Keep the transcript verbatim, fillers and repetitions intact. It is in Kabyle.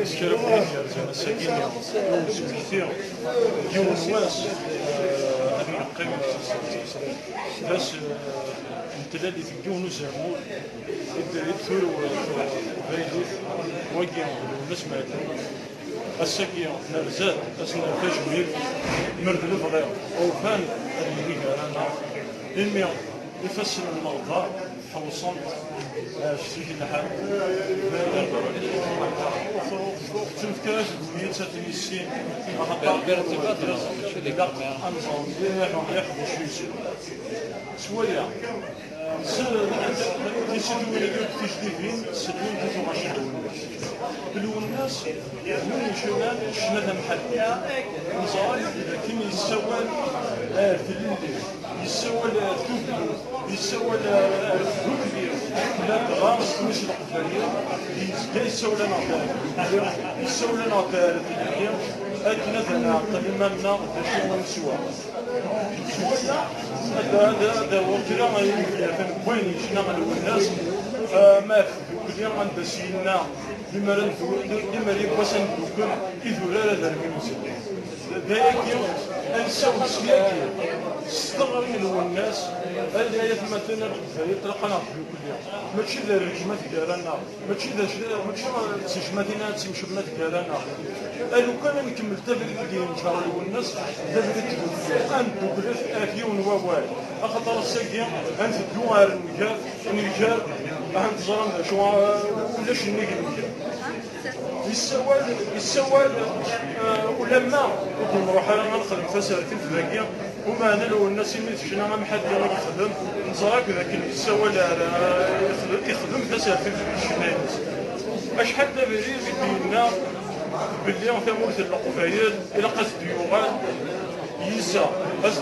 Kra n win yerzan ass-agi i usmekti, yiwen wass, eh, ad neqqim d ass, eh, n tlalit n yiwen uzermul i d-, i d-turew teqbaylit, wagi d Lwennas Mɛellem. Ass-agi nerza-d, ad s-nerr tajmilt, mer d lebɣi, awfan ad yili gar-aneɣ, imi ifassen n leɣbar ḥewṣen, eh, ccek lḥal. Ur ttunefk ara tguni ad ten-issin, axaṭer ilaq ad nẓer mliḥ, mliḥ d acu yeswa. S waya, s, tisiduwin-agi tijdidin, sselin di tuɣac n Lwennas. Lwennas, win yecnan ccna tamḥallit. Neẓra dakken yessawal ar tlelli, yessawal ar tugdut, yessawal ar tdukli, ladɣa s tmurt n Leqbayel, yezga yessawal-aneɣ-d ar tdukli, yessawal-aneɣ-d ar tlelli, akken ad nɛeqqel iman-nneɣ d acu i neswa. S waya, ad, ad, ad awiɣ kra n yimedyaten n wayen yecna Lwennas, ah, ma ɣef tdukli anda s-yenna, limer ad neddu-, limer yiwwas ad neddukel, idurar ad rgimsen. D ayagi, ad nessawel s yagi, s teɣri n Lwennas, ay aytmaten a Leqbayel, tlaq-aneɣ tdukli. Mačči d rrejmat gar-aneɣ, mačči d ac-, mačči d tejmatin ad ttemcemmat gar-aneɣ. A lukan ad nkemmel abrid i d-yenǧer Lwennas, d abrid n tdukli, ad nedduklet ɣef yiwen wawal. Axaṭer ass-agi, ad nteddu ar nnger, nnger, ad teẓrem d acu, ah, ulac nnig nnger. Yessawal, yessawal, eh, ulamma ur d-nruḥ ara ad nexdem tasertit dagi, umeɛna Lwennas imi d ccna amḥaddi i yexdem, neẓra akk d akken yessawal ar, eh, ixdem, ixdem tasertit deg ccna-ines. Acḥal d abrid i d-yenna belli tamurt n Leqbayel ilaq ad d-yuɣal yisa. As-,